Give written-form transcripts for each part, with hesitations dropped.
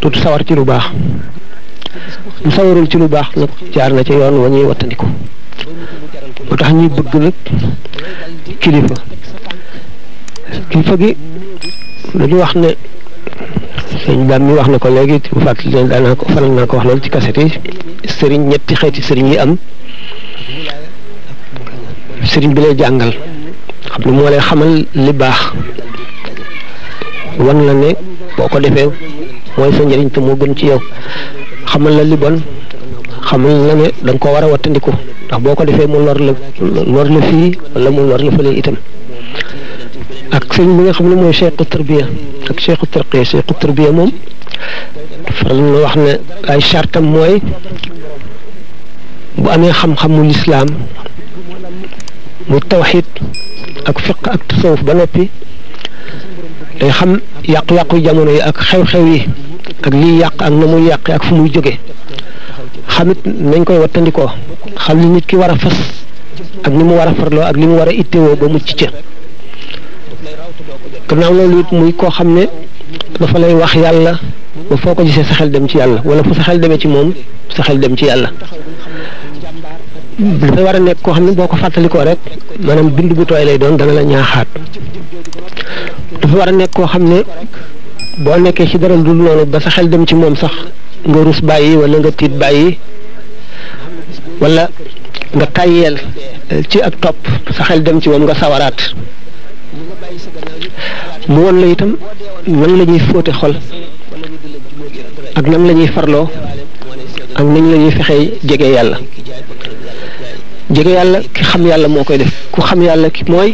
tut sawar ci lu baax mu sawarul ci lu baax nag jaar na ci yoon wa ñuy wattandiku moo tax ñuy bëgg nag kilifa gi dañu wax ne sëñ Bam mi wax na ko léegi bu fàttali leen daanaa ko faral naa ko wax loolu ci kaset yi sëriñ ñetti xeeti sëriñ yi am sëriñ bi lay jàngal xam ne moo lay xamal li baax wan la ne boo ko defee mooy sa njëriñ te moo gën ci yow xamal la li bon xamal la ne da nga koo war a wattandiku ndax boo ko defee mu lor la fii wala mu lor la fële itam ak sëriñ bi nga xam ne mooy cheikhu tarbiya ak cheikhu tarqiya cheikhu tarbiya moom faral na wax ne ay chartam mooy bu amee xam-xamu lislaam mu tawxid ak fiq ak tasawuf ba noppi day xam yàqu-yàqu jamono yi ak xew-xew yi ak liy yàq ak na muy yàqe ak fu muy jóge xamit nañ koy wattandikoo xam li nit ki war a fas ak ni mu war a farloo ak li mu war a ittewoo ba mucc ca gannaaw loolu it muy koo xam ne dafa lay wax yàlla ba foo ko gisee sa xel dem ci yàlla wala fu sa xel demee ci moom sa xel dem ci yàlla dafay war a nekk koo xam ne boo ko fàttalikoo rek maanaam bind bu tooy lay doon dana la ñaaxaat dafa war a nekk koo xam ne boo nekkee ci dara dul noonu ba sa xel dem ci moom sax nga rus bàyyi wala nga tiit bàyyi wala nga tàyyeel ci ak topp sa xel dem ci moom nga sawaraat mu won la itam nan la ñuy fóote xol ak nan la ñuy farloo ak nañ la ñuy fexee jege yàlla ki xam yàlla moo koy def ku xam yàlla ki mooy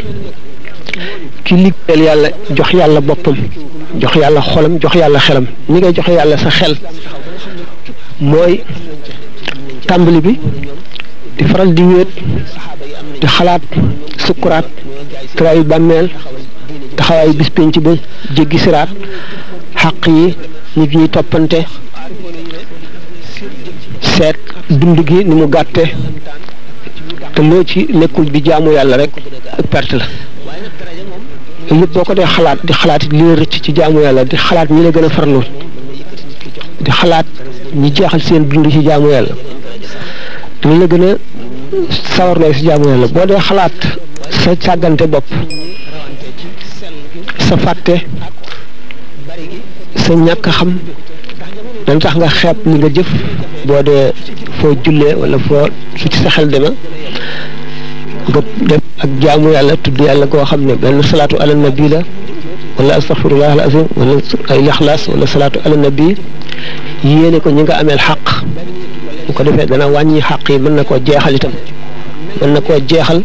ki liggéeyal yàlla jox yàlla boppam jox yàlla xolam jox yàlla xelam ni ngay joxe yàlla sa xel mooy tàmbali bi di faral di wéet di xalaat sukkuraat kiraayu bàmmeel taxawaayu bis penc ba jéggi siraat xàq yi nit ñuy toppante seet dund gi ni mu gàtte te loo ci nekkul di jaamu yàlla rek ak perte la lépp boo ko dee xalaat di xalaat li la rëcc ci jaamu yàlla di xalaat ñi la gën a farlu di xalaat ñi jeexal seen dund ci jaamu yàlla dañ la gën a sawarloo ci jaamu yàlla boo dee xalaat sa sàggante bopp sa fàtte sa ñàkk xam dañ tax nga xeeb li nga jëf boo dee foo jullee wala foo su ci sa xel deme nga def ak jaamu yàlla tudd yàlla koo xam ne benn salaatu ala nabi la wala astaghfirullah al azim wala ay lixlaas wala salaatu ala nabi yéene ko ñi nga ameel xaq bu ko defee dana wàññi xaq yi mën na koo jeexal itam mën na koo jeexal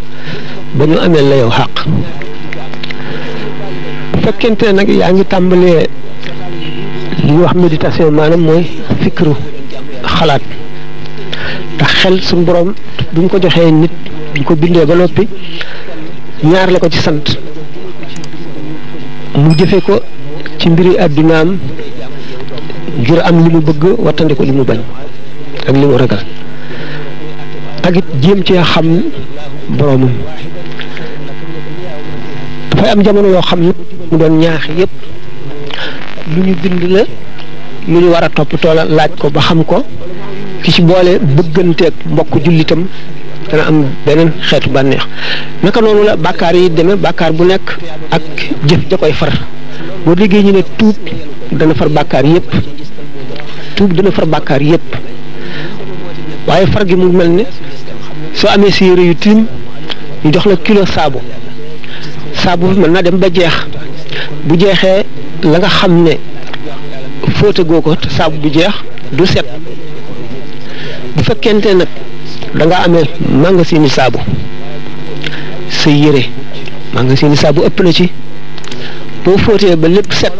ba ñu ameel la yow xaq bu fekkente ne nag yaa ngi tàmbalee li ñuy wax méditation maanaam mooy fikru xalaat ndax xel suñu borom bu ñu ko joxee nit bu ñu ko bindee ba noppi ñaar la ko ci sant mu jëfe ko ci mbiri àddunaam ngir am li mu bëgg wattandi ko li mu bañ ak li mu ragal ak it jéem cee xam boromam dafay am jamono yoo xam ne mu doon ñaax yépp lu ñu bind la lu ñu war a toppatoo la laaj ko ba xam ko ki ci boole bëgganteeg mbokk jullitam dana am beneen xeetu bànneex naka noonu la bàkkaar yi demee bàkkaar bu nekk ak jëf ja koy far boo déggee ñu ne tuub dana far bàkkaar yépp tuub dana far bàkkaar yépp waaye far gi mu mel ne soo amee si yére yu tilim ñu jox la kilo saabu bi mën na dem ba jeex bu jeexee la nga xam ne fóote goo ko te saabu bu jeex du set bu fekkente nag da nga amee magasini saabu sa yére magasini saabu ëpp na ci boo fóotee ba lépp set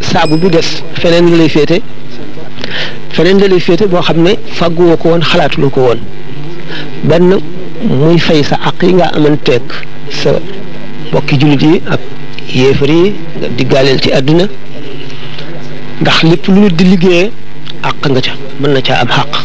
saabu bi des feneen la lay féete boo xam ne fàgguwoo ko woon xalaatuloo ko woon benn muy fay sa àq yi nga amanteeg sa mbokki jullit yi ak yéefar yi nga diggaaleel ci àdduna ndax lépp lu nit di liggéeyee àq nga ca mën na caa am xàq